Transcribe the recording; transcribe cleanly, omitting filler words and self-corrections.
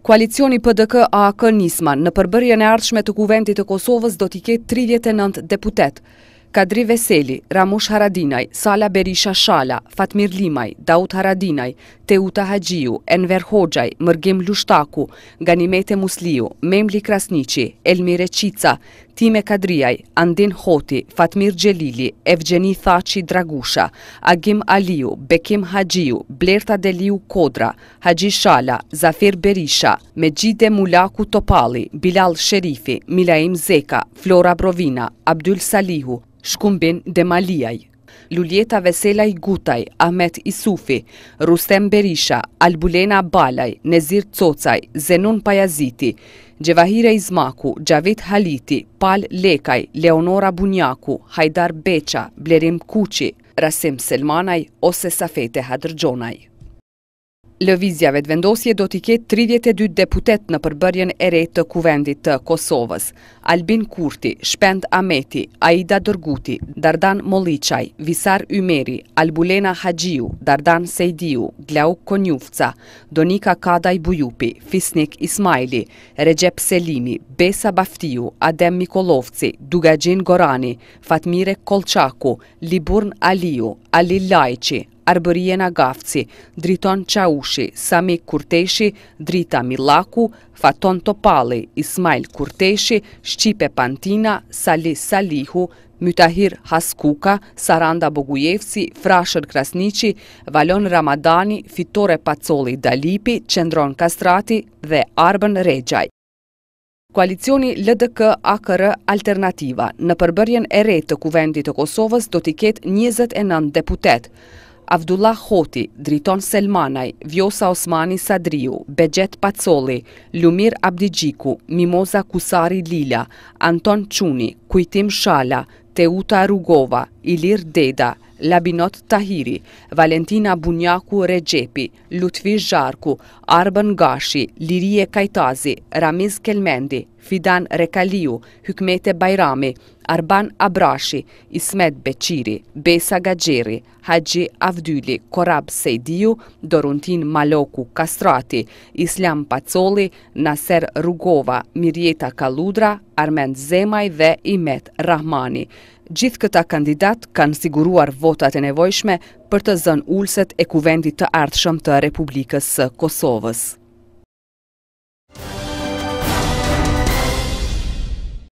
Koalicioni PDK-AAK-Nisma në përbërjen e ardhshme të Kuvendit të Kosovës do t'i ketë 39 deputetë. Kadri Veseli, Ramush Haradinaj, Sala Berisha Shala, Fatmir Limaj, Daut Haradinaj, Teuta Haxhiu, Enver Hoxhaj, Mërgim Lushtaku, Ganimete Musliu, Memli Krasniqi, Elmi Reçica, Time Kadrijaj, Andin Hoti, Fatmir Xhelili, Evgjeni Thaçi Dragusha, Agim Aliu, Bekim Haxhiu, Blerta Deliu Kodra, Haxhi Shala, Zafir Berisha, Mexhide Mulaku Topalli, Bilall Sherifi, Milaim Zeka, Flora Brovina, Abdyl Salihu, Shkumbin Demaliaj, Luljeta Veselaj Gutaj, Ahmet Isufi, Rrustem Berisha, Albulena Balaj, Nezir Cocaj, Zenun Pajaziti, Xhevahire Izmaku, Xhavit Haliti, Pal Lekaj, Leonora Bunjaku, Hajdar Beqa, Blerim Kuçi, Rasim Selmanaj ose Safete Hadërgjonaj. Lëvizja Vetëvendosje do t'i ketë 32 deputetë në përbërjen e re të Kuvendit të Kosovës. Albin Kurti, Shpend Ahmeti, Aida Dërguti, Dardan Molliqaj, Visar Ymeri, Albulena Haxhiu, Dardan Sejdiu, Glauk Konjufca, Donika Kadaj Bujupi, Fisnik Ismajli, Rexhep Selimi, Besa Baftiu, Adem Mikullovci, Dukagjin Gorani, Fatmire Kollçaku, Liburn Aliu, Ali Lajçi, Arbërie Nagavci, Driton Çaushi, Sami Kurteshi, Drita Millaku, Faton Topalli, Ismajl Kurteshi, Shqipe Pantina, Salih Salihu, Mytahir Haskuka, Saranda Bogujevci, Frashër Krasniqi, Valon Ramadani, Fitore Pacolli Dalipi, Qëndron Kastrati dhe Arbën Rexhaj. Koalicioni LDK-AKR-Alternativa në përbërjen e re të Kuvendit të Kosovës do t'i ketë 29 deputetë. Avdullah Hoti, Driton Selmanaj, Vjosa Osmani Sadriu, Behgjet Pacolli, Lumir Abdixhiku, Mimoza Kusari Lila, Anton Quni, Kujtim Shala, Teuta Rugova, Ilir Deda, Labinot Tahiri, Valentina Bunjaku Rexhepi, Lutfi Zharku, Arbën Gashi, Lirije Kajtazi, Ramiz Kelmendi, Fidan Rekaliu, Hykmete Bajrami, Arban Abrashi, Ismet Beqiri, Besa Gaxherri, Haxhi Avdyli, Korab Sejdiu, Doruntinë Maloku Kastrati, Islam Pacolli, Naser Rugova, Mirjeta Kalludra, Armend Zemaj dhe Imet Rrahmani. Gjithë këta kandidatë kanë siguruar votat e nevojshme për të zënë ulëset e Kuvendit të ardhshëm të Republikës së Kosovës.